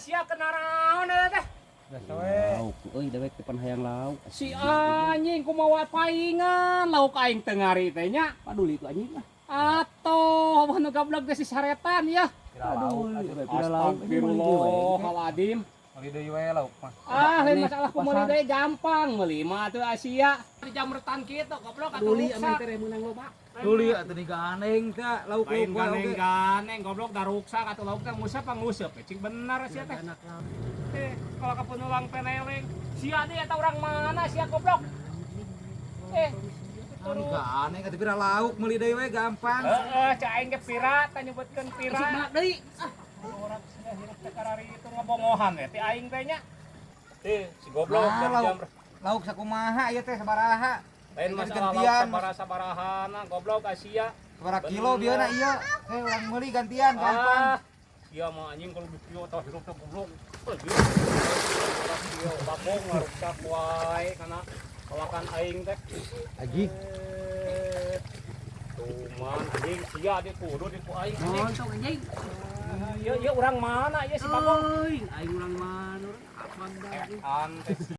Sia kenaraon eta teh? Biasa we. Lauk euy, dewek teh pan hayang lauk. Si anjing kumaha paingan lauk aing teu ngari teh nya. Paduli itu anjing lah. Atoh, nu gablog teh si saretan ya. Aduh, pira lauk. Astagfirullahaladzim. Meuli deui we lauk mah. Ah, lain Ini, masalah ku meuli pasar. Deui gampang meuli mah atuh Asia. Di jamretan kitu goblok atuh Paduli ruksak. amin teh meunang loba. Duli atuh ni ganeng teh lauk Lain lauk wae ganeng oge. Ganeng goblok da ruksak atuh lauk teh nguseup panguseup. Cing bener sia teh. Anak lauk. Eh, kalau kapenulang peneleng. Sia deui eta urang mana sia goblok? Eh, Ni ganeng atuh pira lauk meuli deui we gampang. Heeh, cak aing ge pira tah nyebutkeun pira. Isuk malak deui. Ah, Orang sia hirup teh karari itu ngabongohan we ti aing teh nya. Eh, si goblok Ah, jam lauk. jam Lauk sakumaha ieu teh sabaraha? Lain masalah lauk Gantian. sabaraha-sabarahana goblok Asia. Sabaraha kilo bieuna ieu? Heh, urang meuli gantian gampang. Ah, sia mah anjing kalau kieu tah hirup teh goblok. Eh, ieu. Sia bagong ngaruksak wae kana kawakan aing teh. Anjing. Eh, tuman anjing sia di kudu di ku aing anjing. Montong anjing. Ah, ieu ieu urang mana ieu si bagong? Euy, aing urang mana urang apa dah. Ean teh.